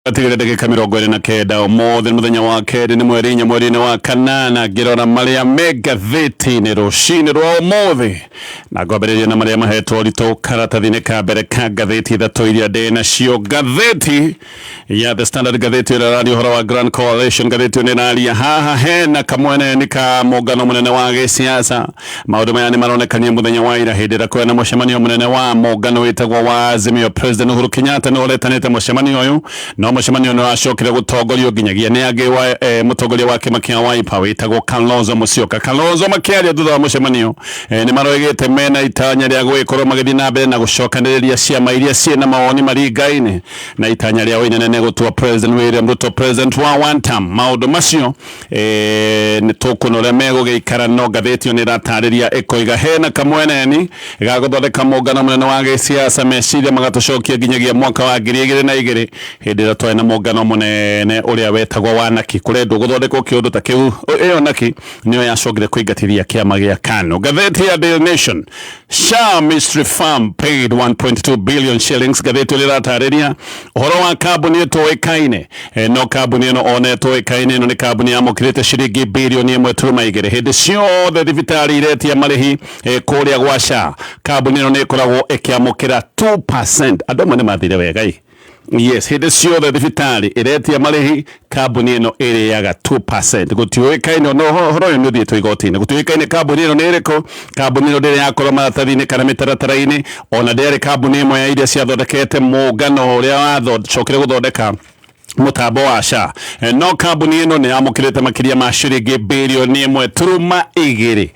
Atigĩrĩre ndagĩka 29. Ũmũthĩ nĩ mũthenya wa kerĩ, nĩ mweri 4 mweri-inĩ wa kanana. Ngĩrora marĩa me ngathĩti-inĩ rũcinĩ rwa ũmũthĩ, na ngwambĩrĩria na marĩa mahetwo ũritũ karatathi-inĩ ka mbere ka ngathĩti ithatũ iria ndĩ nacio. Ngathĩti ya The Standard, ngathĩti ĩrĩa ĩraria ũhoro wa Grand Coalition, ngathĩti ĩyo nĩ ĩraria haha hena kamweneni ka mũngano mũnene wa gĩsiasa. Maũndũ maya nĩ maronekania mũthenya wa ira hĩndĩ ĩrĩa kwĩna mũcemanio mũnene wa mũngano wĩtagwo wa Azimio. President Uhuru Kenyatta nĩ ũretanĩte mũcemanio ũyũ, no mũcemanio nĩ ũracokire gũtongorio nginyagia nĩ angĩ wa mũtongoria wa kĩama kĩa Wiper wĩtagwo Kalonzo Musyoka. Kalonzo makĩaria thutha wa mũcemanio nĩ maroigĩte mena itanya rĩa gũgĩkorwo magĩthiĩ na mbere na gũcokanĩrĩria ciama iria ciĩna mawoni maringaine na itanya rĩao inene nĩ gũtua President William Ruto president wa one term. Maũndũ macio nĩ tũkuona ũrĩa megũgĩikara, no ngathĩti ĩyo nĩ ĩratarĩria ĩkoiga hena kamweneni ga gũthondeka mũngano mũnene wa gĩsiasa. Meciria magatũcokia nginyagia mwaka wa 2002, hĩndĩ ĩrĩa twarĩ na mũngano mũnene ũrĩa wetagwo wa Naki. Kũrendwo gũthondekwo kĩũndũ ta kĩu. Ĩyo Naki nĩyo yacokire kũingatithia kĩama gĩa KANU. Ngathĩti ya Daily Nation, SHA mystery firm paid 1.2 billion shillings. Ngathĩti ĩrĩa ĩratarĩria ũhoro wa kambuni ĩtoĩkaine, no kambuni ĩno ona ĩtoĩkaine, ĩno nĩ kambuni yamũkĩrĩte ciringi birioni 1.2. Hĩndĩ ciothe thibitarĩ iretia marĩhi kũrĩa gwa SHA, kambuni ĩno nĩ ĩkoragwo ĩkĩamũkĩra 2%. Andũ amwe nĩ mathire wega ĩ. Yes, hĩndĩ ciothe thibitarĩ ĩretia marĩhi, kambuni ĩno ĩrĩaga 2%. Gũtiũĩkaine, no ũhoro ũyũ nĩ ũthiĩtwo igoti-inĩ, gũtiũĩkaine kambuni ĩno nĩ ĩrĩkũ. Kambuni ĩno ndĩrĩ yakorwo maratathi-inĩ kana mĩtaratara-inĩ, ona ndĩarĩ kambuni ĩmwe ya iria ciathondekete mũngano ũrĩa wacokire gũthondeka mũtambo wa SHA. No kambuni ĩno nĩ yamũkĩrĩte makĩria ma ciringi birioni 1.2.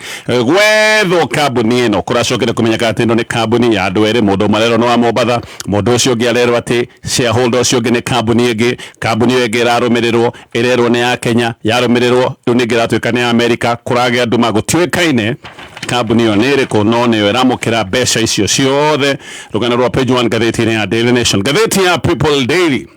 Gwethwo kambuni ĩno, kũracokire kũmenyeka atĩ ĩno nĩ kambuni ya andũ erĩ. Mũndũ ũmwe arerwo nĩ wa Mombatha, mũndũ ũcio ũngĩ arerwo atĩ shareholder ũcio ũngĩ nĩ kambuni ĩngĩ. Kambuni ĩyo ĩngĩ ĩrarũmĩrĩrwo, ĩrerwo nĩ ya Kenya, yarũmĩrĩrwo rĩu ningĩ ĩratuĩka nĩ ya Amerika. Kũragĩa nduma, gũtiũĩkaine kambuni ĩyo nĩ ĩrĩkũ, no nĩyo ĩramũkĩra mbeca icio ciothe. Rũgano rwa page 1 ngathĩti-inĩ ya Daily Nation. Ngathĩti ya People Daily,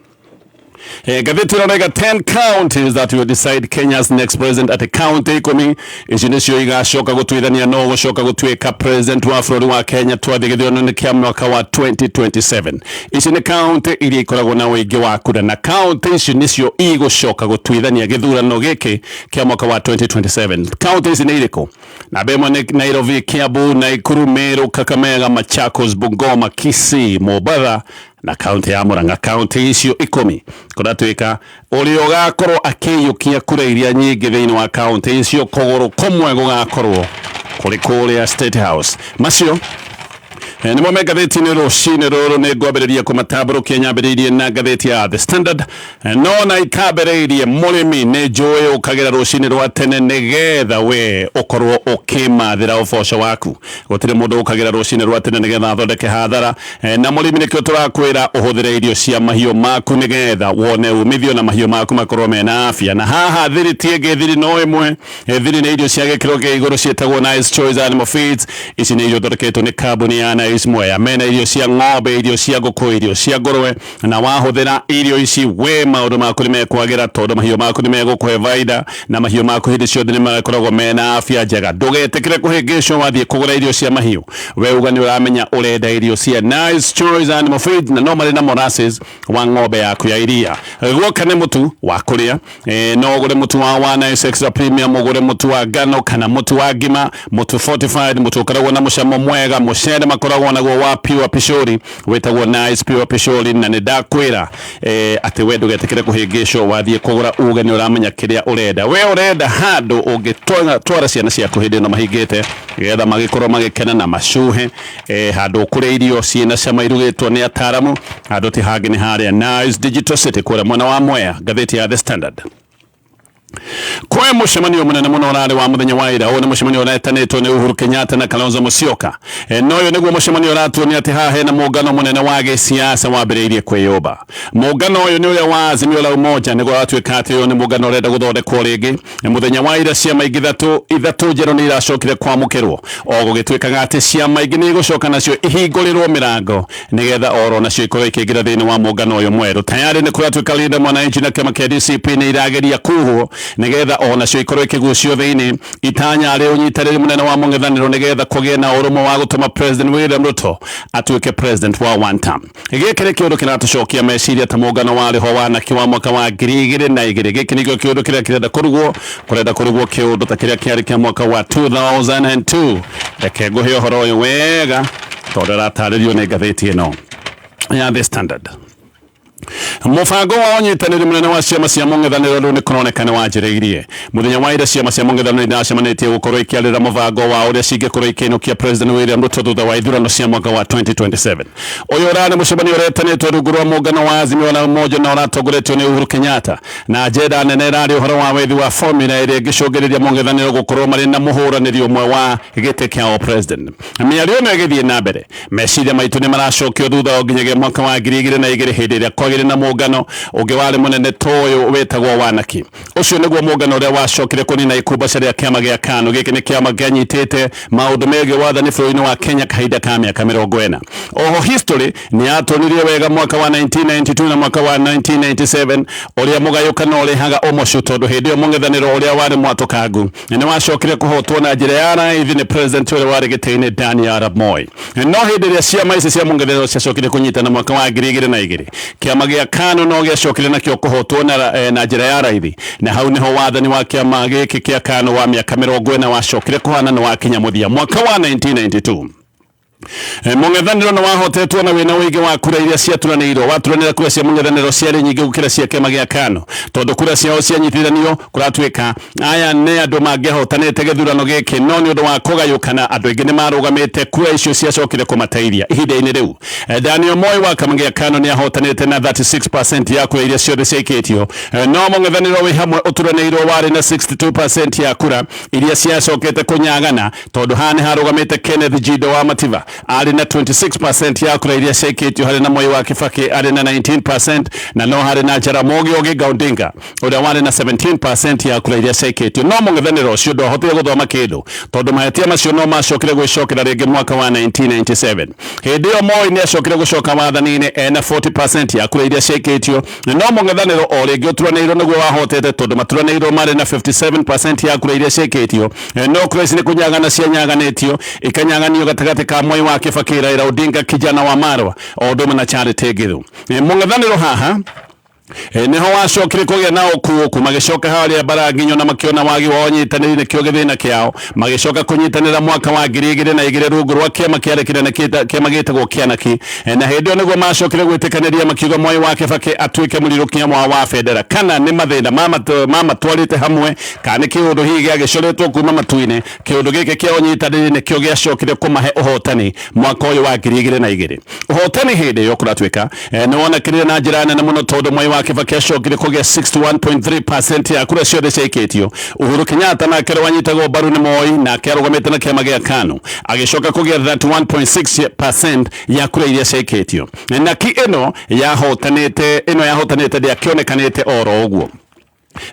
ngathĩti ĩno ĩrauga 10 counties that will decide Kenya's next president, atĩ county 10 ici nĩcio igacoka gũtuithania no gũcoka gũtuĩka president wa bũrũri wa Kenya twathiĩ gĩthurano-inĩ kĩa mwaka wa 2027. Ici nĩ county iria ikoragwo na ũingĩ wa kura, na county ici nĩcio igũcoka gũtuithania gĩthurano gĩkĩ kĩa mwaka wa 2027. County ici nĩ irĩkũ? Namba ĩmwe nĩ Nairobi, Kiambu, Nakuru, Meru, Kakamega, Machakos, Bungoma, Kisii, Mombatha na kaunti ya Murang'a. Kaunti icio 10, kũratuĩka ũrĩa ũgakorwo akĩiyũkia kura iria nyingĩ thĩinĩ wa kaunti icio, kũgũrũ kũmwe gũgakorwo kũrĩ kũrĩa State House. Macio nĩmo me ngathĩti-inĩ rũcinĩ rũrũ. Nĩ ngwambĩrĩria kũmatambũrũkia, nyambĩrĩirie na ngathĩti ya The Standard, no na ikambĩrĩirie mũrĩmi nĩ njũĩ ũkagĩra rũcinĩ rwa tene nĩgetha we ũkorwo ũkĩmathĩra ũboco waku. Gũtirĩ mũndũ ũkagĩra rũcinĩ rwa tene nĩgetha athondeke hathara. Na mũrĩmi, nĩkĩo tũrakwĩra ũhũthĩre irio cia mahiũ maku nĩgetha wone umithio na mahiũ maku makorwo mena afya. Na haha thiri ti ĩngĩ, thiri no ĩmwe. Thiri nĩ irio cia gĩkĩro kĩa igũrũ ciĩtagwo Nice Choice Animal Feeds. Ici nĩ irio thondeketwo nĩ kambuni ya Nice Mwea. Mena irio cia ng'ombe, irio cia ngũkũ, irio cia ngũrwe, na wahũthĩra irio ici we maũndũ maku nĩ mekwagĩra, tondũ mahiũ maku nĩ megũkũhe baida na mahiũ maku hĩndĩ ciothe nĩ makoragwo mena afya njega. Ndũgetĩkĩre kũhĩngĩcwo wathiĩ kũgũra irio cia mahiũ. We uga nĩ ũramenya ũrenda irio cia Nice Choice Animal Feeds, na no marĩ na molasses wa ng'ombe yaku ya iria. Guoka nĩ mũtu wa kũrĩa, no ũgũre mũtu wa Nice Extra Premium, ũgũre mũtu wa ngano kana mũtu wa ngima, mũtu fortified, mũtu ũkoragwo na mũcamo mwega. Mũcere makoragwo naguo wa pure pishori wĩtagwo Nice Pure Pishori. Na nĩ ndakwĩra atĩ we ndũgetĩkĩre kũhĩngĩcwo wathiĩ kũgũra, uge nĩ ũramenya kĩrĩa ũrenda. We ũrenda handũ ũngĩtwara ciana ciaku hĩndĩ ĩno mahingĩte getha magĩkorwo magĩkena na macuhe, handũ ũkũrĩa irio ciĩna cama irugĩtwo nĩ ataramu. Handũ ti hangĩ, nĩ harĩa Nice Digital City kũrĩa mwena wa Mwea. Ngathĩti ya The Standard, kwĩ mũcemanio mũnene mũno ũrarĩ wa mũthenya wa ira. Ũyũ nĩ mũcemanio ũretanĩtwo nĩ Uhuru Kenyatta na Kalonzo Musyoka. No ũyũ nĩguo mũcemanio ũratuonia atĩ haha hena mũngano mũnene wa gĩsiasa wambĩrĩirie kwĩyũmba. Mũngano ũyũ nĩ ũrĩa wa Azimio la Umoja, nĩguo ũratuĩka atĩ ũyũ nĩ mũngano ũrenda gũthondekwo rĩngĩ. Mũthenya wa ira ciama ingĩ ithatũ njerũ nĩ iracokire kwamũkĩrwo, o gũgĩtuĩkaga atĩ ciama ingĩ nĩ igũcoka nacio ihingũrĩrwo mĩrango nĩgetha oro nacio ikorwo ikĩingĩra thĩinĩ wa mũngano ũyũ mwerũ. Tayari nĩ kũratuĩka Linda Mwananchi na kĩama kĩa DCP nĩ irageria kuhwo. Nĩgetha onacio ikorwo ikĩgucio thĩinĩ itanya rĩ ũnyitanĩri mũnene wa mũng'ethanĩro, nĩgetha kũgĩe na ũrũmwe wa gũtũma President William Ruto atuĩke president wa one term. Gĩkĩ nĩ kĩũndũ kĩratũcokia meciria ta mũngano warĩ ho wa Naki wa mwaka wa 2002. Gĩkĩ nĩkĩo kĩũndũ kĩrĩa kĩrenda kũrugwo, kũrenda kũrugwo kĩũndũ ta kĩrĩa kĩarĩ kĩa mwaka wa 2002. Reke ngũhe ũhoro ũyũ wega tondũ ĩratarĩrio nĩ ngathĩti ĩno ya The Standard. Mũbango wa ũnyitanĩri mũnene wa ciama cia mũng'ethanĩro rĩu nĩ kũroneka nĩ wanjĩrĩirie. Mũthenya wa ira ciama cia mũng'ethanĩro iracemanĩtie gũkorwo ikĩarĩrĩra mũbango wa ũrĩa cingĩkorwo ikĩinũkia President William Ruto thutha wa ithurano cia mwaka wa 2027. Ũyũ ũrarĩ mũcemanio ũretanĩtwo rungu rwa mũngano wa Azimio la Umoja na ũratongoretio nĩ Uhuru Kenyatta, na agenda nene ĩrarĩ ũhoro wa wethi wa formula ĩrĩa ĩngĩcũngĩrĩria mũng'ethanĩro gũkorwo marĩ na mũhũranĩri ũmwe wa gĩtĩ kĩa president. Mĩario ĩno ĩgĩthiĩ na mbere, meciria maitũ nĩ maracokio thutha o nginyagia mwaka wa 2002, hĩndĩ ĩrĩa kwagĩrĩ na mũngano ũngĩ warĩ mũnene ta ũyũ wĩtagwo Wanaki. Ũcio nĩguo mũngano ũrĩa wacokire kũnina ikumbaca rĩa kĩama gĩa KANU. Gĩkĩ nĩ kĩama kĩanyitĩte maũndũ megiĩ wathani bũrũri-inĩ wa Kenya kahinda ka mĩaka 40. Oho history nĩ yatuonirie wega mwaka wa 1992 na mwaka wa 1997 ũrĩa mũgayũkano ũrehaga ũmocu, tondũ hĩndĩ ĩyo mũng'ethanĩro ũrĩa warĩ mwatũkangu nĩ wacokire kũhotwo na njĩra ya raithi nĩ president ũrĩa warĩ gĩtĩ-inĩ Daniel Arap Moi. No hĩndĩ ĩrĩa ciama ici cia mũng'ethanĩro ciacokire kũnyitana mwaka wa 2002, kĩama gĩa KANU no gĩacokire nakĩo kũhotwo na njĩra ya raithi, na hau nĩho wathani wa kĩama gĩkĩ kĩa KANU wa mĩaka 40 wacokire kũhana nĩ wakinya mũthia mwaka wa 1992. Mũng'ethanĩro nĩ wahotetwo na wĩna ũingĩ wa kura iria ciaturanĩirwo. Waturanĩra kura cia mũng'ethanĩro ciarĩ nyingĩ gũkĩra cia kĩama gĩa KANU, tondũ kura ciao cianyitithanio kũratuĩka aya nĩ andũ mangĩahotanĩte gĩthurano gĩkĩ, no nĩ ũndũ wa kũgayũkana andũ aingĩ nĩ marũgamĩte, kura icio ciacokire kũmateithia ihinda-inĩ rĩu. Daniel Moi wa kĩama gĩa KANU nĩ ahotanĩte na 36% ya kura iria ciothe ciaikĩtio, no mũng'ethanĩro wĩ hamwe ũturanĩirwo warĩ na 62% ya kura iria ciacokete kũnyagana, tondũ haha nĩ harũgamĩte Kenneth Jindo wa Mativa arĩ na 26% ya kura iria ciaikĩtio, harĩ na Moi wa Kibaki arĩ na 19%, na no harĩ na Jaramogi Oginga Odinga ũrĩa warĩ na 17% ya kura iria ciaikĩtio. No mũng'ethanĩro ũcio ndwahotire gũthoma kĩndũ, tondũ mahĩtia macio no macokire gwĩcokera rĩngĩ mwaka wa 1997. Hĩndĩ ĩyo Moi nĩ acokire gũcoka wathani-inĩ ena 40% ya kura iria ciaikĩtio, no mũng'ethanĩro o rĩngĩ ũturanĩirwo nĩguo wahotete, tondũ maturanĩirwo marĩ na 57% ya kura iria ciaikĩtio. No kura ici nĩ kũnyagana cianyaganĩtio, ikanyaganio gatagatĩ ka Moi wa Kibaki, Raila Odinga kijana wa Marwa, o ũndũ ũmwe na Charity Ngilu. Mũng'ethanĩro haha nĩho wacokire kũgĩa na ũkuũku, magĩcoka harĩa Mbaranginyo na makĩona wagi wa ũnyitanĩri nĩkĩo gĩthĩna kĩao, magĩcoka kũnyitanĩra mwaka wa 2002 rungu rwa kĩama kĩarĩ kĩnene kĩama gĩtagwo Kĩanaki. Na hĩndĩ ĩyo nĩguo macokire gwĩtĩkanĩria, makiuga Moi wa Kibaki atuĩke mũrirũkia wao wa bendera. Kana nĩ mathĩna mamatwarĩte hamwe, kana nĩ kĩũndũ hihi gĩagĩcoretwo kuma matu-inĩ, kĩũndũ gĩkĩ kĩa ũnyitanĩri nĩkĩo gĩacokire kũmahe ũhotani mwaka ũyũ wa 2002. Ũhotani hĩndĩ ĩyo kũratuĩka nĩ wonekire na njĩra nene mũno, tondũ Moi wa Kibaki acokire kũgĩa 61.3% ya kura ciothe ciaikĩtio. Uhuru Kenyatta nake ũrĩa wanyitagwo mbaru nĩ Moi nake arũgamĩte na kĩama gĩa KANU agĩcoka kũgĩa 31.6% ya kura iria ciaikĩtio. Naki ĩno yahotanĩte, ĩno yahotanĩte ndĩakĩonekanĩte oro ũguo.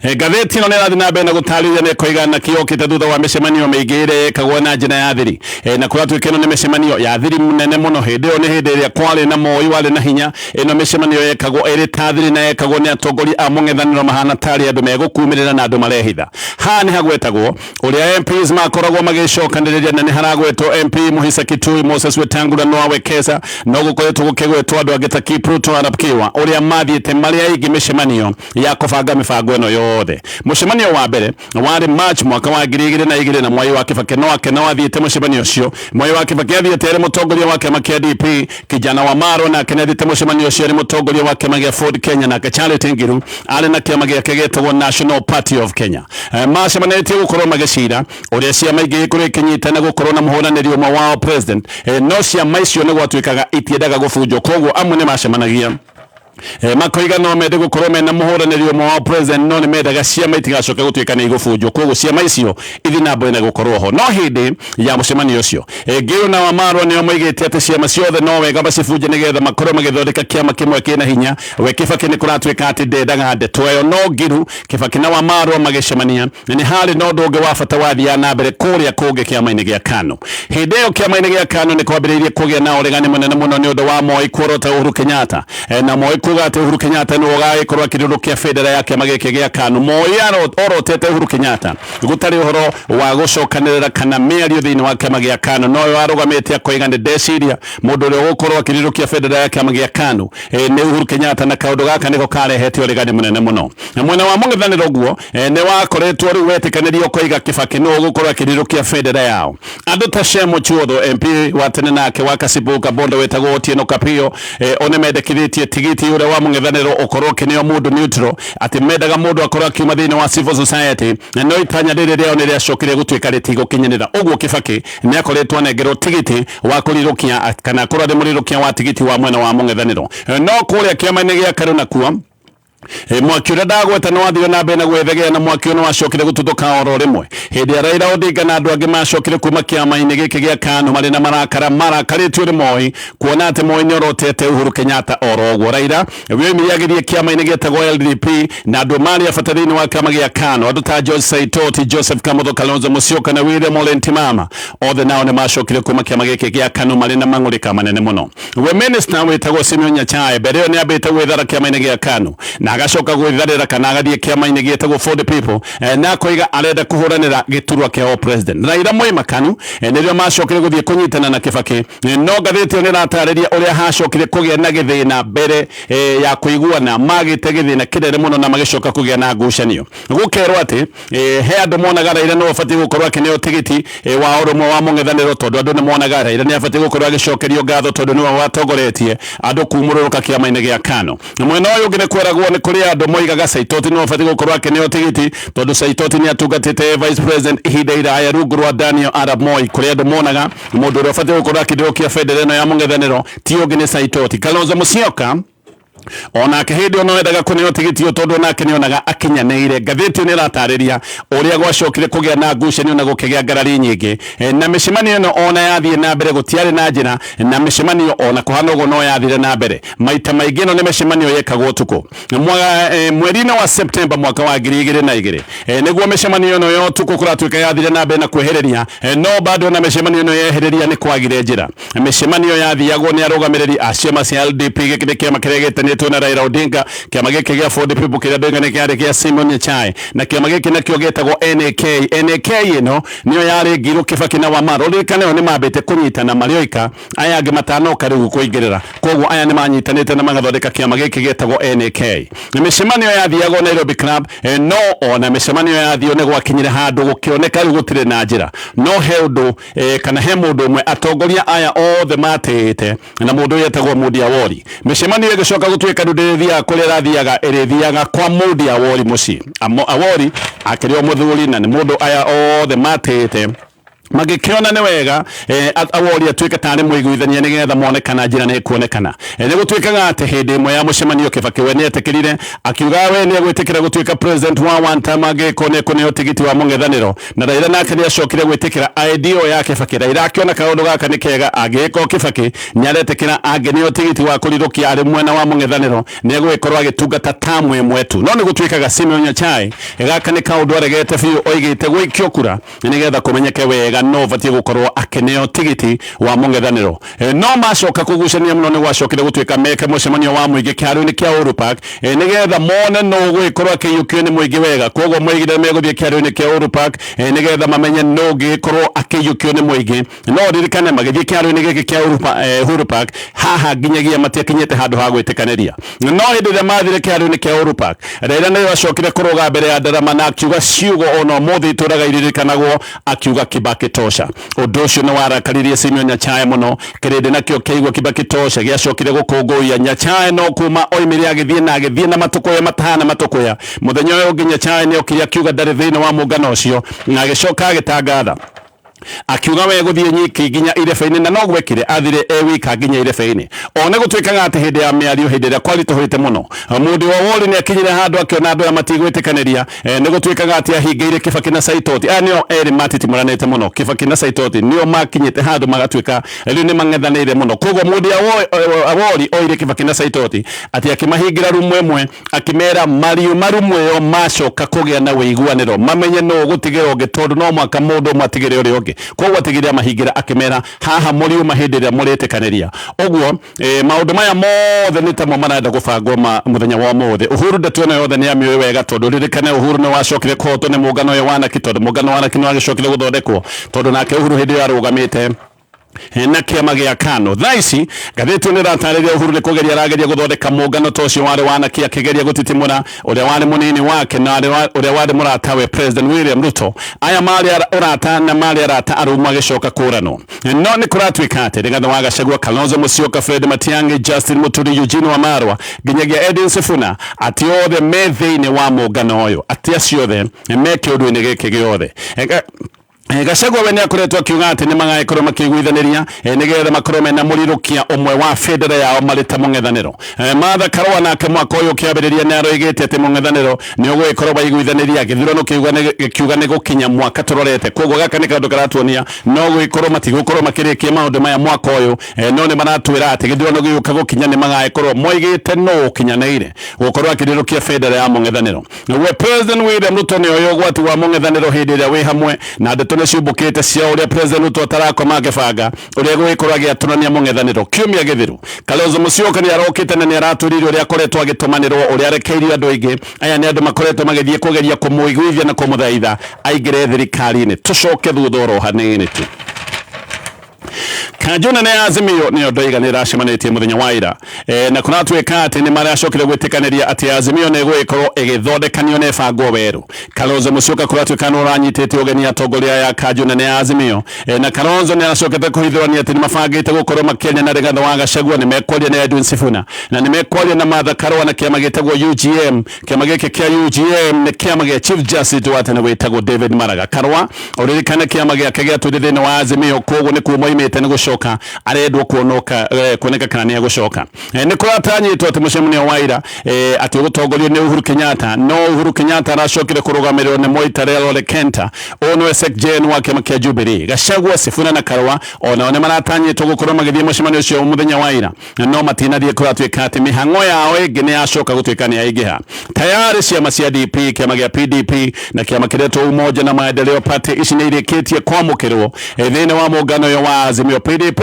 Ngathĩti ĩno nĩ ĩrathiĩ na mbere na gũtarĩria na ĩkoiga na kĩokĩte thutha wa mĩcemanio mĩingĩ ĩrĩa yekagwo na njĩra ya thiri. Na kũratuĩka ĩno nĩ mĩcemanio ya thiri nene mũno. Hĩndĩ ĩyo nĩ hĩndĩ ĩrĩa kwarĩ na Moi warĩ na hinya. Ĩno mĩcemanio yekagwo ĩrĩ ta thiri na yekagwo nĩ atongoria a mũng'ethanĩro mahana tarĩ andũ megũkumĩrĩra na andũ marehitha. Haha nĩ hagwetagwo ũrĩa MPs makoragwo magĩcokanĩrĩria, na nĩ haragwetwo MP Muhisa Kitui, Moses Wetangula, Noah Wekesa, no gũkoretwo gũkĩgwetwo andũ angĩ ta Kipruto Arap Kiwa, ũrĩa mathiĩte marĩ aingĩ mĩcemanio ya kũbanga mĩbango ĩno yothe. Mũcemanio wa mbere warĩ March mwaka wa 2002, na Mwai wa Kibaki no ake no athiĩte mũcemanio ũcio. Mwai wa Kibaki athiĩte arĩ mũtongoria wa kĩama kĩa DP, kijana wa Marwa nake nĩ athiĩte mũcemanio ũcio arĩ mũtongoria wa kĩama gĩa Ford Kenya, nake Charity Ngilu arĩ na kĩama gĩake gĩtagwo National Party of Kenya. Macemanĩtie gũkorwo magĩcira ũrĩa ciama ingĩ gĩkorwo ikĩnyitana gũkorwo na mũhũranĩri ũmwe wao president. No ciama icio nĩ gwatuĩkaga itiendaga gũbunjwo, koguo amwe nĩ macemanagia makoiga no mende gũkorwo mena mũhũranĩri ũmwe wa president, no nĩ mendaga ciama itigacoke gũtuĩka nĩ igũbunjwo, koguo ciama icio ithi na mbere na gũkorwo ho. No hĩndĩ ya mũcemanio ũcio, Ngilu na Wamarwa nĩo moigĩte atĩ ciama ciothe no wega macibunje nĩgetha makorwo magĩthondeka kĩama kĩmwe kĩna hinya. We Kibaki nĩ kũratuĩka atĩ ndendaga ndeto ĩyo, no Ngilu, Kibaki na Wamarwa magĩcemania nĩ harĩ na ũndũ ũngĩ wa bata wathiaga na mbere kũrĩa kũngĩ kĩama-inĩ gĩa KANU. Hĩndĩ ĩyo kĩama-inĩ gĩa KANU nĩ kwambĩrĩirie kũgĩa na ũregani mũnene mũno nĩ ũndũ wa Moi kuorota Uhuru Kenyatta. Na Moi kuga atĩ Uhuru Kenyatta nĩwe ũgagĩkorwo akĩrĩũrũkia bendera ya kĩama gĩkĩ gĩa KANU. Moi orotete Uhuru Kenyatta gũtarĩ ũhoro wa gũcokanĩrĩra kana mĩario thĩinĩ wa kĩama gĩa KANU, noyo arũgamĩte akoiga nĩ ndeciria mũndũ ũrĩa ũgũkorwo akĩrĩũrũkia bendera ya kĩama gĩa KANU nĩ Uhuru Kenyatta, na kaũndũ gaka nĩko karehete ũregani mũnene mũno. Na mwena wa mũng'ethanĩro guo nĩ wakoretwo rĩu wetĩkanĩria ũkoiga Kibaki nĩwe ũgũkorwo akĩrĩũrũkia bendera yao. Andũ ta Shem Ochuodho, MP wa tene nake wa Kasipul Kabondo wetagwo Otieno Kapio, one mendekithĩtie tigiti ũrĩa wa mũng'ethanĩro ũkorwo ũkĩneo mũndũ neutral, atĩ mendaga mũndũ akorwo akiuma thĩinĩ wa civil society, no itanya rĩrĩ rĩao nĩ rĩacokire gũtuĩka rĩtigũkinyanĩra. Ũguo Kibaki nĩ akoretwo anengerwo tigiti wa kũrirũkia kana akorwo arĩ mũrirũkia wa tigiti wa mwena wa mũng'ethanĩro. No kũrĩa kĩama-inĩ gĩa KANU nakuo mwaki ũrĩa ndagweta nĩ wathire na mbere na gwĩthegea, na mwaki ũyũ nĩ wacokire gũtuthũka oro rĩmwe hĩndĩ ya Raila Odinga na andũ angĩ macokire kuma kĩama-inĩ gĩkĩ gĩa KANU marĩ na marakara marakarĩtio nĩ Moi, kuona atĩ Moi nĩ orotete Uhuru Kenyatta oro ũguo. Raila wĩoimire agĩthiĩ kĩama-inĩ gĩetagwo LDP, na andũ marĩ a bata thĩinĩ wa kĩama gĩa KANU, andũ ta George Saitoti, Joseph Kamotho, Kalonzo Musyoka na William Ole Ntimama, othe nao nĩ macokire kuma kĩama gĩkĩ gĩa KANU marĩ na mang'ũrĩka manene mũno. We minister wĩtagwo Simeon Nyachae mbere ĩyo nĩ ambĩte gwĩthara kĩama-inĩ gĩa KANU na agacoka gwĩtharĩra kana agathiĩ kĩama-inĩ gĩetagwo For the People, na akoiga arenda kũhũranĩra gĩturwa kĩa president. Raila moima KANU, nĩrĩo macokire gũthiĩ kũnyitana na Kibaki, no ngathĩti ĩyo nĩ ĩratarĩria ũrĩa hacokire kũgĩa na gĩthĩna mbere ya kũiguana, magĩte gĩthĩna kĩnene mũno na magĩcoka kũgĩa na ngucanio. Gũkerwo atĩ he andũ monaga Raila nĩwe ũbatiĩ gũkorwo akĩneo tigiti wa ũrũmwe wa mũng'ethanĩro, tondũ andũ nĩ monaga Raila nĩ abatiĩ gũkorwo agĩcokerio ngatho tondũ nĩwe watongoretie andũ kumũrũrũka kĩama-inĩ gĩa KANU. Na mwena ũyũ ũngĩ nĩ kweragwo nĩ kũrĩ andũ moigaga Saitoti nĩwe ũbatiĩ gũkorwo akĩneo tigiti tondũ Saitoti nĩ atungatĩte vice president ihinda iraya rungu rwa Daniel Arap Moi. Kũrĩ andũ monaga mũndũ ũrĩa ũbatiĩ gũkorwo akĩrĩũkia bendera ĩno ya mũng'ethanĩro ti ũngĩ nĩ Saitoti. Kalonzo Musyoka onake hĩndĩ ĩyo no endaga kũneo tigiti ũyũ tondũ onake nĩonaga akinyanĩire. Ngathĩti ĩyo nĩĩratarĩria ũrĩa gwacokire kũgĩa na ngucanio na gũkĩgĩa ngarari nyingĩ, na mĩcemanio ĩno ona yathiĩ na mbere gũtiarĩ na njĩra, na mĩcemanio ona kũhana ũguo no yathire na mbere maita maingĩ. Ĩno nĩ mĩcemanio yekagwo ũtukũ mweri-inĩ wa September mwaka wa 2002, nĩguo mĩcemanio ĩno ya ũtukũ kũratuĩka yathire na mbere na kwehereria, no bado na mĩcemanio ĩno yehereria nĩ kwagire njĩra. Mĩcemanio yathiagwo nĩ arũgamĩrĩri a ciama cia LDP, gĩkĩ nĩ kĩama kĩrĩa gĩtanĩtwo na Raila Odinga, kĩama gĩkĩ gĩa For the People kĩrĩa ndoiga nĩ kĩarĩ kĩa Simon Nyachae, na kĩama gĩkĩ nakĩo gĩtagwo NAK. NAK ĩno nĩyo yarĩ Ngiru, Kibaki na Wamaro. Ririkane o nĩ mambĩte kũnyitana marĩ oika, aya angĩ matanoka rĩu kũingĩrĩra, koguo aya nĩ manyitanĩte na magathondeka kĩama gĩkĩ gĩtagwo NAK. Mĩcemanio yathiagwo Nairobi Club, no ona mĩcemanio yathio nĩ gwakinyire handũ gũkĩoneka rĩu gũtirĩ na njĩra, no he ũndũ kana he mũndũ ũmwe atongoria aya othe matĩĩte, na mũndũ ũyũ etagwo Moody Awori. Mĩcemanio ĩgĩcoka gũtuĩka rĩu ndĩrĩthiaga kũrĩa ĩrathiaga, ĩrĩthiaga kwa Moody Awori mũciĩ. Awori akĩrĩ o mũthuri na nĩ mũndũ aya othe matĩĩte, magĩkĩona nĩ wega Awori atuĩke tarĩ mũiguithania nĩgetha mone kana njĩra nĩ ĩkuonekana. Nĩ gũtuĩkaga atĩ hĩndĩ ĩmwe ya mũcemanio Kibaki we nĩ etĩkĩrire, akiuga we nĩ egwĩtĩkĩra gũtuĩka president wa one time angĩkorwo nĩ ekũneo tigiti wa mũng'ethanĩro, na Raila nake nĩ acokire gwĩtĩkĩra idea ya Kibaki. Raila akĩona kaũndũ gaka nĩ kega, angĩgĩkorwo Kibaki nĩ aretĩkĩra angĩneo tigiti wa kũrirũkia arĩ mwena wa mũng'ethanĩro, nĩ egũgĩkorwo agĩtungata tamu ĩmwe tu. No nĩ gũtuĩkaga Simeon Nyachae gaka nĩ kaũndũ aregete biũ, oigĩte gũikio kura nĩgetha kũmenyeke wega no ũbatiĩ gũkorwo akĩneo tigiti wa mũng'ethanĩro. No macoka kũgucania mũno, nĩ gwacokire gũtuĩka meke mũcemanio wa mũingĩ kĩharo-inĩ kĩa Uhuru Park, nĩgetha mone no ũgũgĩkorwo akĩiyũkio nĩ mũingĩ wega. Koguo moigire megũthiĩ kĩharo-inĩ kĩa Uhuru Park, nĩgetha mamenye no ũngĩgĩkorwo akĩiyũkio nĩ mũingĩ. No ririkane magĩthiĩ kĩharo-inĩ gĩkĩ kĩa Uhuru Park, haha nginyagia matiakinyĩte handũ ha gwĩtĩkanĩria. No hĩndĩ ĩrĩa mathire kĩharo-inĩ kĩa Uhuru Park, Raila nĩwe acokire kũrũga mbere ya ndarama na akiuga ciugo ona ũmũthĩ itũraga iririkanagwo, akiuga "Kibaki tosha". Ũndũ ũcio nĩ warakaririe Simeon Nyachae mũno. Kĩrĩndĩ nakĩo kĩaigua "Kibaki tosha" gĩacokire gũkũngũiya Nyachae, no kuma oimire agĩthiĩ na agĩthiĩ na matũkũya matahana matũkũya. Mũthenya ũyũ ũngĩ Nyachae nĩ okire akiuga ndarĩ thĩinĩ wa mũngano ũcio, na agĩcoka agĩtangatha akiuga we gũthiĩ nyiki nginya irebe-inĩ, na no gwekire, athire e wika nginya irebe-inĩ. Ona gũtuĩkaga atĩ hĩndĩ ya mĩario, hĩndĩ ĩrĩa kwaritũhĩte mũno, mũndũ wa Wori nĩ akinyire handũ akĩona andũ aya matigwĩtĩkanĩria. Nĩ gũtuĩkaga atĩ ahingĩire Kibaki na Saitoti, aya nĩo erĩ matitimũranĩte mũno. Kibaki na Saitoti nĩo makinyĩte handũ magatuĩka rĩu nĩ mang'ethanĩire mũno. Koguo mũndũ Awori oire Kibaki na Saitoti atĩ akĩmahingĩra rumu ĩmwe, akĩmera mariuma rumu ĩyo macoka kũgĩa na ũiguanĩro mamenye nũ ũgũtigĩra ũngĩ, tondũ no mũhaka mũndũ ũmwe atigĩre ũrĩa ũngĩ. Koguo atigire amahingĩra akĩmera haha mũriuma hĩndĩ ĩrĩa mũrĩtĩkanĩria. Ũguo maũndũ maya mothe nĩ tamo marenda gũbangwo ma mũthenya wa ũmũthĩ. Uhuru ndeto ĩno yothe nĩ amĩũĩ wega, tondũ ririkane Uhuru nĩ wacokire kũhotwo nĩ mũngano ũyũ wa Naki, tondũ mũngano wa Naki nĩ wagĩcokire gũthondekwo, tondũ nake Uhuru hĩndĩ ĩyo arũgamĩte na kĩama gĩa KANU. Thaa ici ngathĩti ĩno ĩratarĩria Uhuru nĩ kũgeria arageria gũthondeka mũngano ta ũcio warĩ wa Naki, akĩgeria gũtitimũra ũrĩa warĩ mũnini wake na ũrĩa warĩ mũratawe President William Ruto. Aya marĩ ũrata na marĩ arata arũmu magĩcoka kũranwo. No nĩ kũratuĩka atĩ Rigathĩ wa Gachagua, Kalonzo Musyoka, Fred Matiang'i, Justin Muturi, Eugene Wamalwa nginyagia Edwin Sifuna atĩ othe me thĩinĩ wa mũngano ũyũ, atĩ acio othe me kĩũndũ-inĩ gĩkĩ gĩothe. Gachagua we nĩ akoretwo akiuga atĩ nĩ magagĩkorwo makĩiguithanĩria nĩgetha makorwo mena mũrirũkia ũmwe wa bendera yao marĩ ta mũng'ethanĩro. Martha Karua nake mwaka ũyũ ũkĩambĩrĩria nĩ aroigĩte atĩ mũng'ethanĩro nĩ ũgũgĩkorwo waiguithanĩria gĩthurano gĩkiuga nĩ gũkinya mwaka tũrorete. Koguo gaka nĩ kaũndũ karatuonia no gũgĩkorwo matigũkorwo makĩrĩkia maũndũ maya mwaka ũyũ, no nĩ maratwĩra atĩ gĩthurano gĩgĩũka gũkinya nĩ magagĩkorwo moigĩte nũ ũkinyanĩire gũkorwo akĩrirũkia bendera ya mũng'ethanĩro. Naguo President William Ruto nĩ oĩ ũgwati wa mũng'ethanĩro hĩndĩ ĩrĩa wĩ hamwe, na ndeto nĩ ciumbũkĩte cia ũrĩa President Ruto atarakoma akĩbanga ũrĩa egũgĩkorwo agĩatũrania mũng'ethanĩro. Kiumia gĩthiru, Kalonzo Musyoka nĩ arokĩte na nĩ aratwĩrire ũrĩa akoretwo agĩtũmanĩrwo, ũrĩa arekeirio andũ aingĩ. Aya nĩ andũ makoretwo magĩthiĩ kũgeria kũmũiguithia na kũmũthaitha aingĩre thirikari-inĩ. Tũcoke thutha oro hanini tu. Kanjũ nene ya Azimio nĩyo ndoiga nĩ ĩracemanĩtie mũthenya wa ira na kũratuĩka atĩ nĩ maracokire gwĩtĩkanĩria atĩ Azimio nĩ ĩgũgĩkorwo ĩgĩthondekanio na ĩbangwo werũ. Kalonzo Musyoka kũratuĩka nĩ ũranyitĩte ũgeni atongoria ya kanjũ nene ya Azimio na Kalonzo nĩ aracokete kũhithũrania atĩ nĩ mabangĩte gũkorwo makĩaria na Rigathĩ wa Gachagua, nĩ mekwaria na Edwin Sifuna na nĩ mekwaria na Martha Karua na kĩama gĩtagwo UGM. Kĩama gĩkĩ kĩa UGM nĩ kĩama gĩa Chief Justice wa tene wĩtagwo David Maraga. Karua ũririkane kĩama gĩake gĩatũire thĩinĩ wa Azimio, koguo nĩ kuo moimĩte nĩ gũcoka arendwo kuonoka kuoneka kana nĩ egũcoka. Nĩ kũratanyĩtwo atĩ mũcemanio wa ira atĩ ũgũtongorio nĩ Uhuru Kenyatta, no Uhuru Kenyatta aracokire kũrũgamĩrĩrwo nĩ Moitalel Ole Kenta, ũyũ nĩwe Sec-Gen wa kĩama kĩa Jubilee. Gachagua, Sifuna na Karua onao nĩ maratanyĩtwo gũkorwo magĩthiĩ mũcemanio ũcio mũthenya wa ira, no matinathiĩ. Kũratuĩka atĩ mĩhang'o yao ĩngĩ nĩ yacoka gũtuĩka nĩ yaingĩha. Tayari ciama cia DP, kĩama gĩa PDP na kĩama kĩretwo Umoja na Maendeleo Party ici nĩ irĩkĩtie kwamũkĩrwo thĩinĩ wa mũngano ũyũ wa Azimio. PDP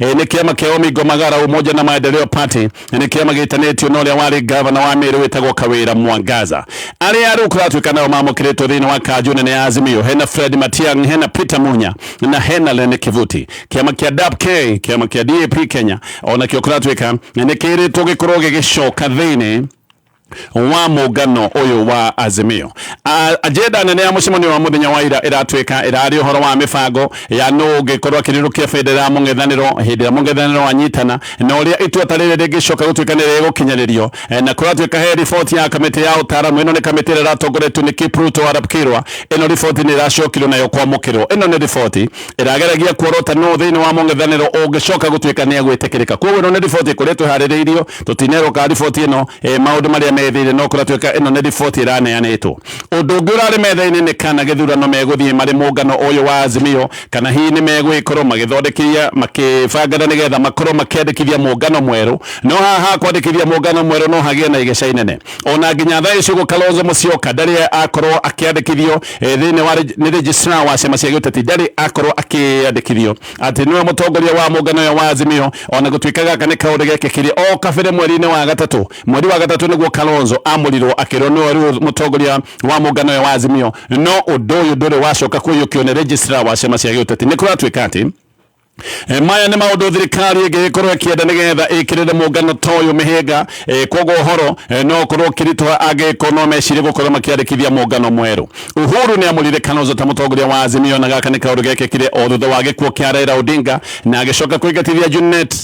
nĩ kĩama kĩa Omingo Magara, Umoja na Maendeleo Party nĩ kĩama gĩtanĩtio na ũrĩa warĩ gavana wa Meru wĩtagwo Kawĩra Mwangaza. Arĩa rĩu kũratuĩka nao mamũkĩrĩtwo thĩinĩ wa kanjũ nene ya Azimio, hena Fred Matiang'i, hena Peter Munya na hena Lene Kivuti. Kĩama kĩa DAP-K, kĩama kĩa DAP Kenya onakĩo kũratuĩka nĩ kĩrĩtwo gĩkorwo gĩgĩcoka thĩinĩ wa mũngano ũyũ wa Azimio. Agenda nene ya mũcemanio wa mũthenya wa ira ĩratuĩka ĩrarĩ ũhoro wa mĩbango ya nũ ũngĩkorwo akĩrĩrũkia bendera ya mũng'ethanĩro hĩndĩ ĩrĩa mũng'ethanĩro wanyitana, na ũrĩa itua ta rĩrĩ rĩngĩcoka gũtuĩka nĩ rĩgũkinyanĩrio. Na kũratuĩka he riboti ya kamĩtĩ ya ũtaaramu. Ĩno nĩ kamĩtĩ ĩrĩa ĩratongoretio nĩ Kipruto Arap Kirwa. Ĩno riboti nĩ ĩracokirwo nayo kwamũkĩrwo. Ĩno nĩ riboti ĩrageragia kuorota nũ thĩinĩ wa mũng'ethanĩro ũngĩcoka gũtuĩka nĩ egwĩtĩkĩrĩka. Koguo ĩno nĩ riboti ĩkoretwo ĩharĩrĩirio, tũtinerwo kana riboti ĩno maũndũ marĩa me thĩinĩ, no kũratuĩka ĩno nĩ riboti ĩraneanĩtwo. Ũndũ ũngĩ ũrarĩ metha-inĩ nĩ kana gĩthurano megũthiĩ marĩ mũngano ũyũ wa Azimio, kana hihi nĩ megũgĩkorwo magĩthondekeria makĩbangana nĩgetha makorwo makĩandĩkithia mũngano mwerũ. No haha kwandĩkithia mũngano mwerũ no hagĩe na igeca inene. Ona nginya thaa ici ũguo Kalonzo Musyoka ndarĩ akorwo akĩandĩkithio thĩinĩ wa nĩ registrar wa ciama cia gĩũteti, ndarĩ akorwo akĩandĩkithio atĩ nĩwe mũtongoria wa mũngano ũyũ wa Azimio, ona gũtuĩka gaka nĩ kaũndũ gekĩkire o kabere mweri-inĩ wa gatatũ. Mweri wa gatatũ nĩguo Kalonzo amũrirwo akĩrwo nĩwe rĩu mũtongoria wa mũngano ũyũ wa Azimio, no ũndũ ũyũ ndũrĩ wacoka kũiyũkio nĩ registrar wa ciama cia gĩũteti. Nĩ kũratuĩka atĩ maya nĩ maũndũ thirikari ĩngĩgĩkorwo ĩkĩenda nĩgetha ĩkĩrĩre mũngano ta ũyũ mĩhĩnga. Koguo ũhoro no ũkorwo ũkĩritũha angĩgĩkorwo no mecirie gũkorwo makĩandĩkithia mũngano mwerũ. Uhuru nĩ amũrire Kalonzo ta mũtongoria wa Azimio, na gaka nĩ kaũndũ gekĩkire o thutha wa gĩkuũ kĩa Raila Odinga, na agĩcoka kũingatithia Junet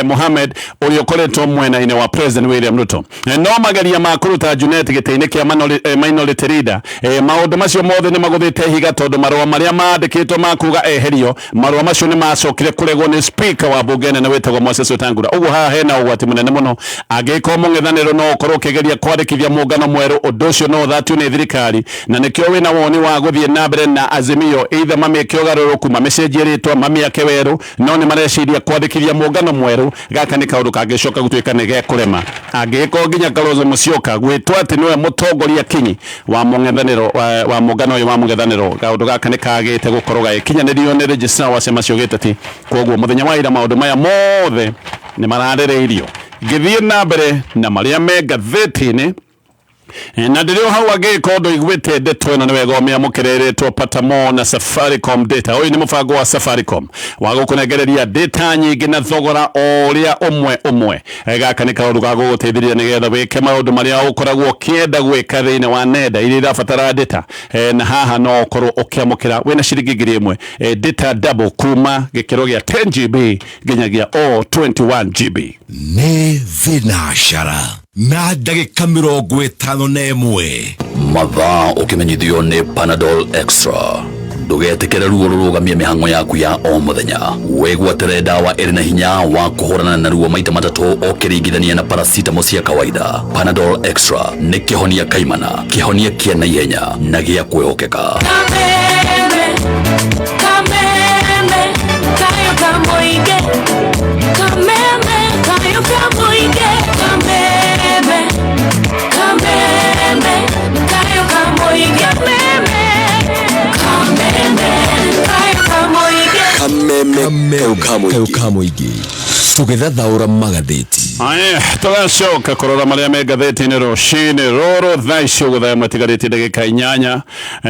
Mohamed ũrĩa ũkoretwo mwena-inĩ wa President William Ruto. No mageria ma kũruta Junet gĩtĩ-inĩ kĩa minority leader, maũndũ macio mothe nĩ magũthĩte ihiga, tondũ marũa marĩa maandĩkĩtwo ma kuga eherio, marũa macio nĩ macoka Nĩracokire kũregwo nĩ speaker wa mbunge nene wĩtagwo Moses Wetangula. Ũguo haha hena ũgwati mũnene mũno angĩgĩkorwo mũng'ethanĩro no ũkorwo ũkĩgeria kwandĩkithia mũngano mwerũ, ũndũ ũcio no ũthatio nĩ thirikari, na nĩkĩo wĩna woni wa gũthiĩ na mbere na Azimio, either mamĩke ũgarũrũku, mamĩcenjie rĩtwa, mamĩake werũ, no nĩ mareciria kwandĩkithia mũngano mwerũ. Gaka nĩ kaũndũ kangĩcoka gũtuĩka nĩ gekũrema angĩgĩkorwo nginya Kalonzo Musyoka gwĩtwo atĩ nĩwe mũtongoria kinyi wa mũng'ethanĩro wa mũngano ũyũ wa mũng'ethanĩro. Kaũndũ gaka nĩ kagĩte gũkorwo gagĩkinyanĩrio nĩ registrar wa ciama cia gĩteti. Koguo mũthenya wa ira maũndũ maya mothe nĩ mararĩrĩirio. Ngĩthiĩ na mbere na marĩa me ngathĩti-inĩ, na ndĩrĩ o hau angĩgĩkorwo ndũiguĩte ndeto ĩno nĩ wega ũmĩamũkĩre ĩrĩtwo Pata More na Safaricom Data. Ũyũ nĩ mũbango wa Safaricom wa gũkũnengereria data nyingĩ na thogora o ũrĩa ũmwe ũmwe. Gaka nĩ kaũndũ ga gũgũteithĩrĩria nĩgetha wĩke maũndũ marĩa ũkoragwo ũkĩenda gwĩka thĩinĩ wa nenda iria irabatara data. Na haha no ũkorwo ũkĩamũkĩra wĩna ciringi 1000 data double kuma gĩkĩro gĩa 10 GB nginyagia o 21 GB. Nĩ thinacara na ndagĩka 51. Mathaa ũkĩmenyithio nĩ Panadol Extra. Ndũgetĩkĩre ruo rũrũgamie mĩhang'o yaku ya o mũthenya. Wĩgwatĩre ndawa ĩrĩ na hinya wa kũhũrana na ruo maita matatũ ũkĩringithania na paracetamol cia kawaida. Panadol Extra nĩ kĩhonia kaimana, kĩhonia kĩa naihenya na gĩa kwĩhokeka. Kameme, kameme, kayo kamoige. Kameme, kayo kamoige. Kameme, kameme, kayo kamoige. Kameme, kameme, kayo kamoige. Kameme kayo kamoige. Tũgĩthathaũra magathĩti. Aya, tũgacoka kũrora marĩa me ngathĩti-inĩ rũcinĩ rũrũ thaa ici ũguo thaa ĩmwe ĩtigarĩtie ndagĩka 8.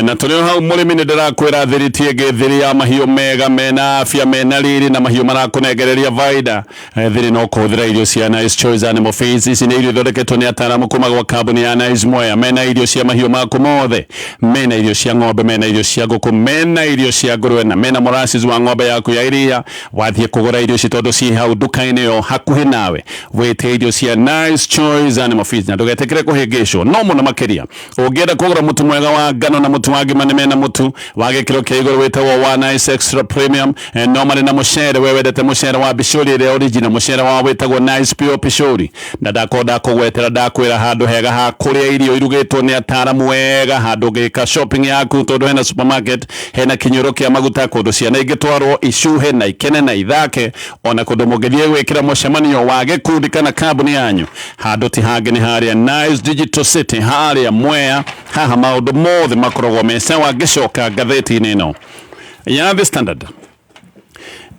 Na tũrĩ o hau mũrĩmi nĩ ndĩrakwĩra thiri ti ĩngĩ, thiri ya mahiũ mega mena afya mena riri na mahiũ marakũnengereria baida. Thiri no kũhũthĩra irio cia Nice Choice Animal Feeds. Ici nĩ irio ithondeketwo nĩ ataaramu kuma gwa kambuni ya Nice Mwea. Mena irio cia mahiũ maku mothe, mena irio cia ng'ombe, mena irio cia ngũkũ, mena irio cia ngũrwe na mena molasses wa ng'ombe yaku ya iria. Wathiĩ kũgũra irio ici tondũ ciĩ hau nduka-inĩ ĩyo hakuhĩ nawe, wĩte irio cia Nice Choice Animal Feeds na ndũgetĩkĩre kũhĩngĩcwo. No mũno makĩria ũngĩenda kũgũra mũtu mwega wa ngano na mũtu wa ngima, nĩ mena mũtu wa gĩkĩro kĩa igũrũ wĩtagwo wa Nice Extra Premium. No marĩ na mũcere, we wendete mũcere wa Pishori ĩrĩa original, mũcere wao wĩtagwo Nice Pure Pishori. Na ndakorwo ndakũgwetera, ndakwĩra handũ hega ha kũrĩa irio irugĩtwo nĩ ataaramu wega, handũ ũngĩka shopping yaku tondũ hena supermarket, hena kinyũrũ kĩa maguta, kũndũ ciana ingĩtwarwo icuhe na ikene na ithake, ona kũndũ mũngĩthiĩ gwĩkĩra mũcemanio wa gĩkundi kana kambuni yanyu. Handũ ti hangĩ nĩ harĩa Nice Digital City, harĩa Mwea. Haha maũndũ mothe makoragwo me sawa. Ngĩcoka ngathĩti-inĩ ĩno ya The Standard,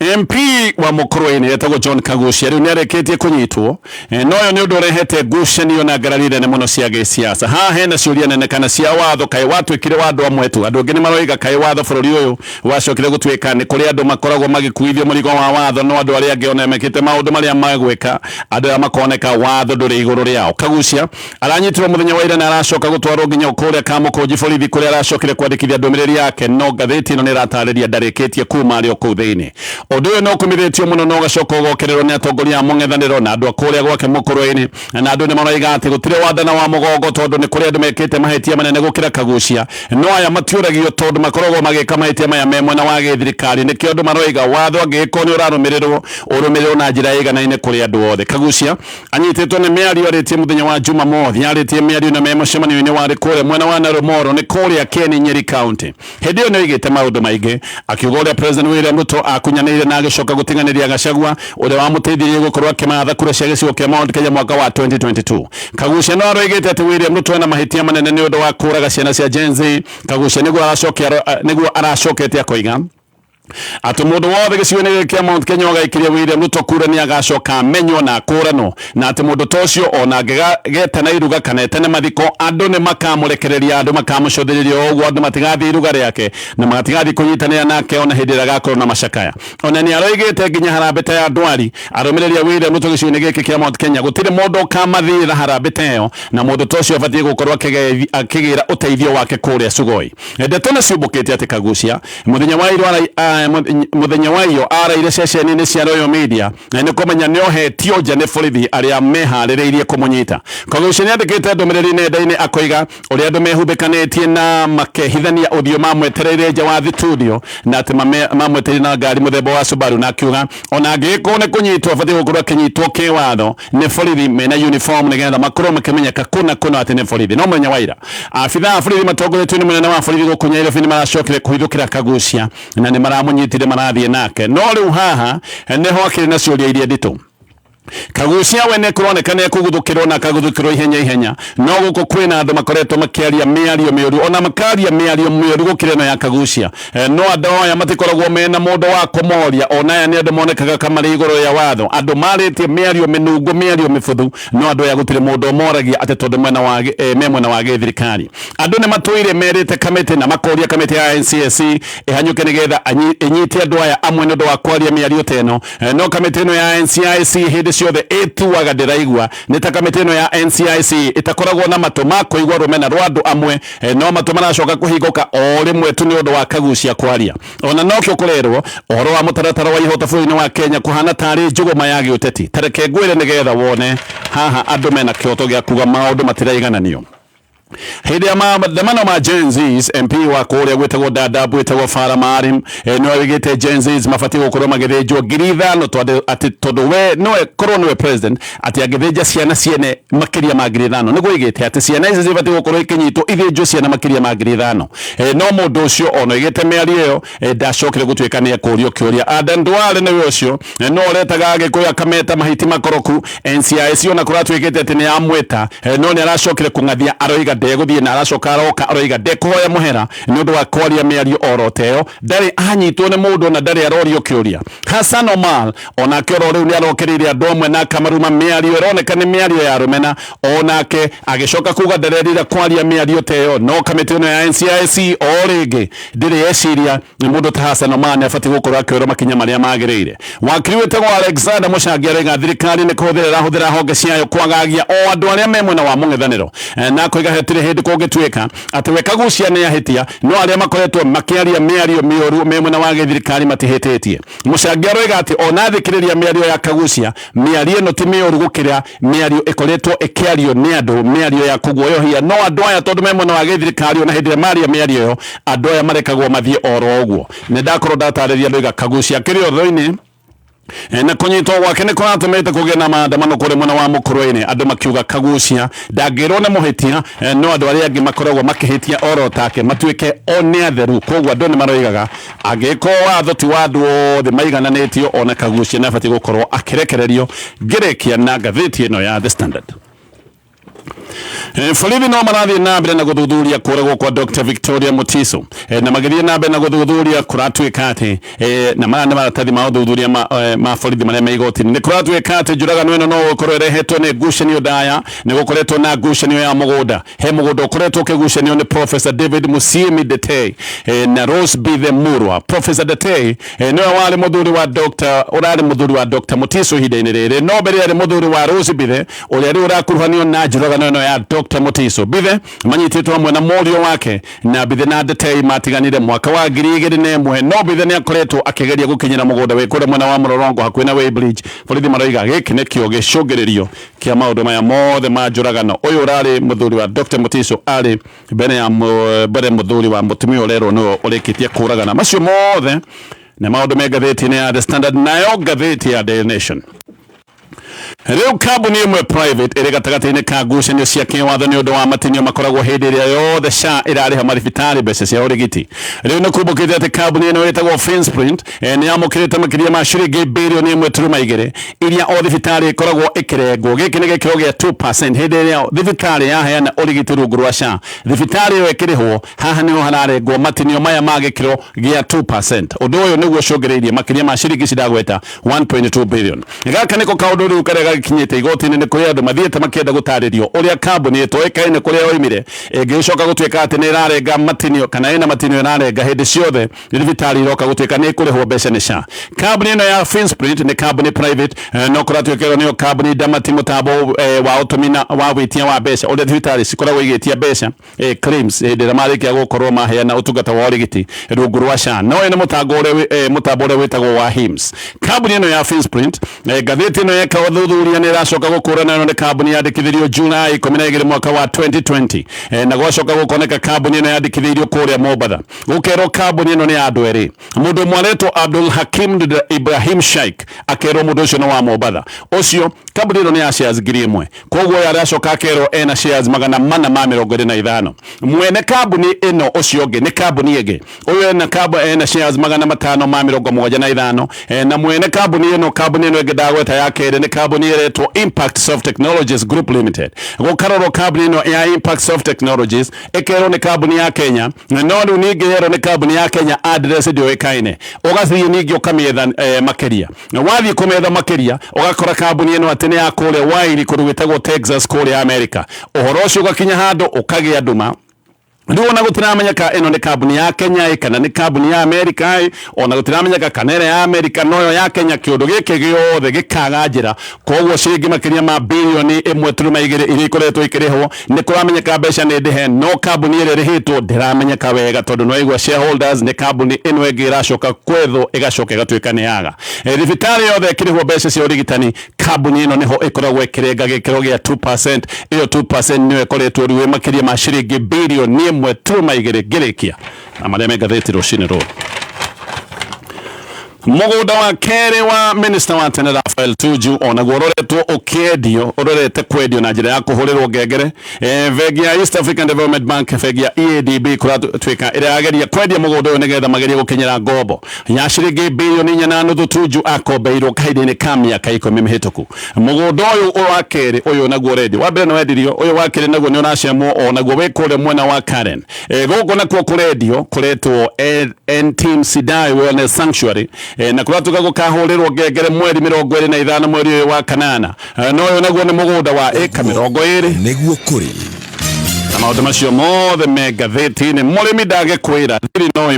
MP wa Mukurweini etagwo John Kagucia rĩu nĩarĩkĩtie kũnyitwo. No ũyũ nĩ ũndũ ũrehete ngucanio na ngarari nene mũno cia gĩsiasa. Haha hena ciũria nene kana cia watho, kaĩ watuĩkire wa andũ amwe tu. Andũ angĩ nĩ maroiga kaĩ watho bũrũri ũyũ wacokire gũtuĩka nĩ kũrĩ andũ makoragwo magĩkuithio mũrigo wa watho, no andũ arĩa angĩ ona mekĩte maũndũ marĩa magwĩka andũ arĩa makoneka watho ndũrĩ igũrũ rĩao. Kagucia aranyitirwo mũthenya wa ira na aracoka gũtwarwo nginya kũrĩa Kamũkũnji borithi kũrĩa aracokire kwandĩkithia ndũmĩrĩri yake, no ngathĩti ĩno nĩ ĩratarĩria ndarĩkĩtie kuma arĩ o kũu thĩinĩ. Ũndũ ũyũ no ũkumithĩtio mũno na ũgacoka ũgokererwo nĩ atongoria a mũng'ethanĩro na andũ a kũrĩa gwake Mũkũrwe-inĩ, na andũ nĩ maroiga atĩ gũtirĩ wathana wa mũgongo tondũ nĩ kũrĩ andũ mekĩte mahĩtia manene gũkĩra Kagucia, no aya matiũragio tondũ makoragwo magĩka mahĩtia maya me mwena wa gĩthirikari. Nĩkĩo andũ maroiga watho angĩgĩkorwo nĩ ũrarũmĩrĩrwo, ũrũmĩrĩrwo na njĩra ĩiganaine kũrĩ andũ othe. Kagucia anyitĩtwo nĩ mĩario arĩtie mũthenya wa Jumamothi, arĩtie mĩario na me mũcemanio-inĩ warĩ kũrĩa mwena wa Narumoro nĩ kũrĩa Keni, Nyeri County. Hĩndĩ ĩyo nĩ oigĩte maũndũ maingĩ, akiuga ũrĩa President William Ruto akunyanĩire na agĩcoka gũtiganĩria Gachagua ũrĩa wamũteithirie gũkorwo akĩmatha kura cia gĩcigo kĩa Mount Kenya mwaka wa 2022. Kagucia no aroigĩte atĩ William Ruto ena mahĩtia manene nĩ ũndũ wa kũraga ciana cia Gen Z. Kagucia nĩguo aracokete akoiga atĩ mũndũ wothe gĩcigo-inĩ gĩkĩ kĩa Mount Kenya ũgaikĩria William Ruto kura nĩ agacoka amenywo na akũranwo, na atĩ mũndũ ta ũcio ona angĩgetana iruga kana etane mathiko, andũ nĩ makamũrekereria, andũ makamũcũthĩrĩria o ũguo, andũ matigathiĩ iruga rĩake na matigathiĩ kũnyitanĩra nake ona hĩndĩ ĩrĩa agakorwo na macakaya. Ona nĩ aroigĩte nginya harambee ta ya ndwari arũmĩrĩri a William Ruto gĩcigo-inĩ gĩkĩ kĩa Mount Kenya gũtirĩ mũndũ ũkamathĩra harambee ta ĩyo, na mũndũ ta ũcio abatiĩ gũkorwo akĩgĩra ũteithio wake kũrĩa Sugoi. Ndeto nĩ ciumbũkĩte atĩ Kagucia mũthenya wa ira Mũthenya wa iyo araire ceceni-inĩ cia Royal Media na nĩ kũmenya nĩ ohetio nja nĩ borithi arĩa meharĩrĩirie kũmũnyita. Kagucia nĩ andĩkĩte ndũmĩrĩri nenda-inĩ akoiga ũrĩa andũ mehumbĩkanĩtie na makehithania ũthiũ mamwetereire nja wa studio na atĩ mamwetereire na ngari mũthemba wa Subaru, na akiuga ona angĩgĩkorwo nĩ kũnyitwo abatiĩ gũkorwo akĩnyitwo kĩwatho nĩ borithi mena uniform nĩgetha makorwo makĩmenyeka kũna kũna atĩ nĩ borithi. No mũthenya wa ira abithaa a borithi matongoretio nĩ mũnene wa borithi gũkũ Nyairobi nĩ maracokire kũhithũkĩra Kagucia na nĩ maramũnyitire marathiĩ nake. No rĩu haha nĩho akĩrĩ na ciũria iria nditũ. Kagucia we nĩ kũroneka nĩ ekũguthũkĩrwo na akaguthũkĩrwo ihenya ihenya, no gũkũ kwĩna andũ makoretwo makĩaria mĩario mĩũru, ona makaria mĩario mĩũru gũkĩra ĩno ya Kagucia. No andũ aya matikoragwo mena mũndũ wa kũmoria, ona aya nĩ andũ monekaga kamarĩ igũrũ rĩa watho, andũ marĩtie mĩario mĩnungu, mĩario mĩbuthu, no andũ aya gũtirĩ mũndũ ũmoragia atĩ tondũ mwena wa me mwena wa gĩthirikari. Andũ nĩ matũire merĩte kamĩtĩ na makoria kamĩtĩ ya NCSC ĩhanyũke nĩgetha ĩnyite andũ aya amwe nĩ ũndũ wa kwaria mĩario ta ĩno. No kamĩtĩ ĩno ya NCIC hĩndĩ ciothe ĩtuaga ndĩraigua, nĩ ta kamĩtĩ ĩno ya NCIC ĩtakoragwo na matũ ma kũigua rũmena rwa andũ amwe, no matũ maracoka kũhingũka o rĩmwe tu nĩ ũndũ wa Kagucia kwaria. Ona nokĩo kũrerwo ũhoro wa mũtaratara wa ihoto bũrũri-inĩ wa Kenya kũhana tarĩ njũgũma ya gĩũteti. Ta reke ngwĩre nĩgetha wone haha andũ mena kĩhoto gĩa kuga maũndũ matiraigananio. Hĩndĩ ya maandamano ma Gen Zs, MP wa kũrĩa gwĩtagwo Dadaab wĩtagwo Farah Maalim nĩwe wĩgĩte Gen Zs mabatiĩ gũkorwo magĩthĩnjwo 5,000 tondũ atĩ tondũ we nĩwe korwo nĩwe president atĩ angĩthĩnja ciana ciene makĩria ma 5,000, nĩguo oigĩte atĩ ciana ici cibatiĩ gũkorwo ikĩnyitwo ithĩnjwo ciana makĩria ma 5,000. No mũndũ ũcio ona oigĩte mĩario ĩyo ndacokire gũtuĩka nĩ ekũrio kĩũria. Aden Duale nĩwe ũcio no ũretaga Agĩkũyũ akameta mahiti makoroku. NCIC ona kũratuĩkĩte atĩ nĩ yamwĩta, no nĩ aracokire kũng'athia aroiga ndegũthiĩ, na aracoka aroka aroiga ndekũhoya mũhera nĩ ũndũ wa kwaria mĩario oro ta ĩyo. Ndarĩ anyitwo nĩ mũndũ na ndarĩ arorio kĩũria. Hassan Omar onake oro rĩu nĩ arokĩrĩire andũ amwe na akamaruma mĩario ĩroneka nĩ mĩario ya rũmena, onake agĩcoka kuga ndarerira kwaria mĩario ta ĩyo. No kamĩtĩ ĩno ya NCIC o rĩngĩ ndĩrĩ yeciria nĩ mũndũ ta Hassan Omar nĩ abatiĩ gũkorwo akĩoerwo makinya marĩa magĩrĩire. Wakiri wĩtagwo Alexander Mũchangi aroiga thirikari nĩ kũhũthĩra ĩrahũthĩra honge ciayo kwagagia o andũ arĩa me mwena wa mũng'ethanĩro, na akoiga hatirĩ hĩndĩ kũngĩtuĩka atĩ we Kagucia nĩ ahĩtia, no arĩa makoretwo makĩaria mĩario mĩũru me mwena wa gĩthirikari matihĩtĩtie. Mũchangi aroiga atĩ ona thikĩrĩria mĩario ya Kagucia, mĩario ĩno ti mĩũru gũkĩra mĩario ĩkoretwo ĩkĩario nĩ andũ, mĩario ya kũguoyohia, no andũ aya tondũ me mwena wa gĩthirikari ona hĩndĩ ĩrĩa maria mĩario ĩyo andũ aya marekagwo mathiĩ oro ũguo. Nĩ ndakorwo ndatarĩria ndoiga Kagucia akĩrĩ ũthũ-inĩ na kũnyitwo gwake nĩ kũratũmĩte kũgĩe na maandamano kũrĩ mwena wa mũkũrwe-inĩ, andũ makiuga Kagucia ndangĩrwo nĩ mũhĩtia, no andũ arĩa angĩ makoragwo makĩhĩtia oro take matuĩke o nĩ atheru. Koguo andũ nĩ maroigaga angĩkorwo watho ti wa andũ othe maigananĩtio, ona Kagucia nĩ abatiĩ gũkorwo akĩrekererio. Ngĩrĩkia na ngathĩti ĩno ya The Standard. Borithi no marathiĩ na mbere na gũthuthuria kũragwo kwa Dr. Victoria Mutiso, na magĩthiĩ na mbere na gũthuthuria kũratuĩka atĩ na maya nĩ maratathi ma ũthuthuria ma borithi marĩa me igoti-inĩ, nĩ kũratuĩka atĩ njũragano ĩno no gũkorwo ĩrehetwo nĩ ngucanio ndaya. Nĩ gũkoretwo na ngucanio ya mũgũnda, he mũgũnda ũkoretwo ũkĩgucanio nĩ Professor David Musiemi Ndetei na Rose Bithe Murwa. Professor Ndetei nĩwe warĩ mũthuri wa Dr. ũrarĩ mũthuri wa Dr. Mutiso ihinda-inĩ rĩrĩ, no mbere arĩ mũthuri wa Rose Bithe ũrĩa rĩu ũrakuruhanio na njũragano ĩno ya Dr. Mutiso. Bithe manyitĩtwo hamwe na mũriũ wake, na Bithe na Ndetei matiganire mwaka wa 2001, no Bithe nĩ akoretwo akĩgeria gũkinyĩra mũgũnda wĩ kũrĩa mwena wa Mũrorongo hakuhĩ na Weybridge. Borithi maroiga gĩkĩ nĩkĩo gĩcũngĩrĩrio kĩa maũndũ maya mothe ma njũragano. Ũyũ ũrarĩ mũthuri wa Dr. Mutiso arĩ mbere ya mbere mũthuri wa mũtumia ũrerwo nĩwe ũrĩkĩtie kũragana. Macio mothe nĩ maũndũ me ngathĩti-inĩ ya The Standard. Nayo ngathĩti ya Daily Nation, rĩu kambuni ĩmwe private ĩrĩ gatagatĩ-inĩ ka ngucanio cia kĩwatho nĩ ũndũ wa matinio makoragwo hĩndĩ ĩrĩa yothe SHA ĩrarĩha mathibitarĩ mbeca cia ũrigiti. Rĩu nĩ kumbũkĩte atĩ kambuni ĩno ĩtagwo Finsprint nĩ yamũkĩrĩte makĩria ma ciringi 1.2 birioni iria o thibitarĩ ĩkoragwo ĩkĩrengwo. Gĩkĩ nĩ gĩkĩro gĩa 2% hĩndĩ ĩrĩa thibitarĩ yaheana ũrigiti rungu rwa SHA, thibitarĩ ĩyo ĩkĩrĩhwo haha nĩho hararengwo matinio maya ma gĩkĩro gĩa 2%. Ũndũ ũyũ nĩguo ũcũngĩrĩirie makĩria ma ciringi ciragweta 1.2 billion. Gaka nĩko kaũndũ rĩu karĩa Gĩkinyĩte igoti-inĩ, nĩ kũrĩ andũ mathiĩte makĩenda gũtarĩrio ũrĩa kambuni ĩtoĩkaine kũrĩa yoimire ĩngĩgĩcoka gũtuĩka atĩ nĩ ĩrarenga matinio kana ĩna matinio ĩrarenga hĩndĩ ciothe thibitarĩ iroka gũtuĩka nĩ ĩkũrĩhwo mbeca nĩ SHA. Kambuni ĩno ya Finsprint nĩ kambuni private, no kũratuĩka ĩyo nĩyo kambuni ndamati mũtambo wa ũtũmi na wa wĩtia wa mbeca ũrĩa thibitarĩ cikoragwo igĩtia mbeca, claims, hĩndĩ ĩrĩa marĩkia gũkorwo maheana ũtungata wa ũrigiti rungu rwa SHA. No ĩno mũtango ũrĩa mũtambo ũrĩa wĩtagwo wa HIMS. Kambuni ĩno ya Finsprint, ngathĩti ĩno yeka ũthuthuria nĩ ĩracoka gũkũrana ĩno nĩ kambuni yandĩkithirio July 12 mwaka wa 2020, na gwacoka gũkoneka kambuni ĩno yandĩkithĩirio kũrĩa Mombatha. Gũkerwo kambuni ĩno nĩ ya andũ erĩ, mũndũ ũmwe aretwo Abdul Hakim Ibrahim Sheikh, akerwo mũndũ ũcio nĩ wa Mombatha. Ũcio kambuni ĩno nĩ ya shares 1000, koguo ũyũ aracoka akerwo ena shares 425. Mwene kambuni ĩno ũcio ũngĩ nĩ kambuni ĩngĩ, ũyũ ena ena shares 575, na mwene kambuni ĩno ĩngĩ ndagweta ya kerĩ nĩ kambuni ĩretwo Impact Soft Technologies Group Limited. Gũkarorwo kambuni ĩno ya Impact Soft Technologies ĩkerwo nĩ kambuni ya Kenya, no rĩu ningĩ yerwo nĩ kambuni ya Kenya, address ndĩũĩkaine. Ũgathiĩ ningĩ ũkamĩetha makĩria, na wathiĩ kũmĩetha makĩria ũgakora kambuni ĩno atĩ nĩ ya kũrĩa Wairi, kũndũ gwĩtagwo Texas kũrĩa America. Ũhoro ũcio ũgakinya handũ ũkagĩa nduma. Rĩu ona gũtiramenyeka ĩno nĩ kambuni ya Kenya ĩ kana nĩ kambuni ya America ĩ, ona gũtiramenyeka kana ĩrĩa ya America noyo ya Kenya. Kĩũndũ gĩkĩ gĩothe gĩkaga njĩra. Koguo ciringi makĩria ma 1.2 birioni iria ikoretwo ikĩrĩhwo, nĩ kũramenyeka mbeca nĩ ndĩhe, no kambuni ĩrĩa ĩrĩhĩtwo ndĩramenyeka wega, tondũ no igua shareholders nĩ kambuni ĩno ĩngĩ ĩracoka kwethwo ĩgacoka ĩgatuĩka nĩ yaga. Thibitarĩ yothe ĩkĩrĩhwo mbeca cia ũrigitani, kambuni ĩno nĩho ĩkoragwo ĩkĩrenga gĩkĩro gĩa 2%. Ĩyo 2% nĩyo ĩkoretwo rĩu ĩ makĩria ma ciringi 1.2 birioni. Ngĩrĩkia na marĩa me ngathĩti rũcinĩ rũrũ, mũgũnda wa kerĩ wa minista wa tene Raphael Tuju onaguo ũroretwo ũkĩendio, ũrorete kwendio na njĩra ya kũhũrĩrwo ngengere. Bengi ya East African Development Bank, bengi ya EADB, kũratuĩka ĩrageria kwendia mũgũnda ũyũ nĩgetha magerie gũkinyĩra ngombo ya ciringi 4.5 birioni. Tuju akombeirwo kahinda-inĩ ka mĩaka 10 mĩhĩtũku. Mũgũnda ũyũ wa kerĩ ũyũ naguo ũrendio, wa mbere nĩ wendirio, ũyũ wa kerĩ naguo nĩ ũracemwo, onaguo wĩ kũrĩa mwena wa Karen. Gũkũ nakuo kũrendio kũretwo N-Team Sidai Wellness Sanctuary, na kũratuĩka gũkahũrĩrwo ngengere mweri 25 mweri ũyũ wa kanana. No ũyũ naguo nĩ mũgũnda wa ĩka 20. Nĩguo kũrĩ. Na maũndũ macio mothe me ngathĩti-inĩ. Mũrĩmi ndagĩkwĩra thiri no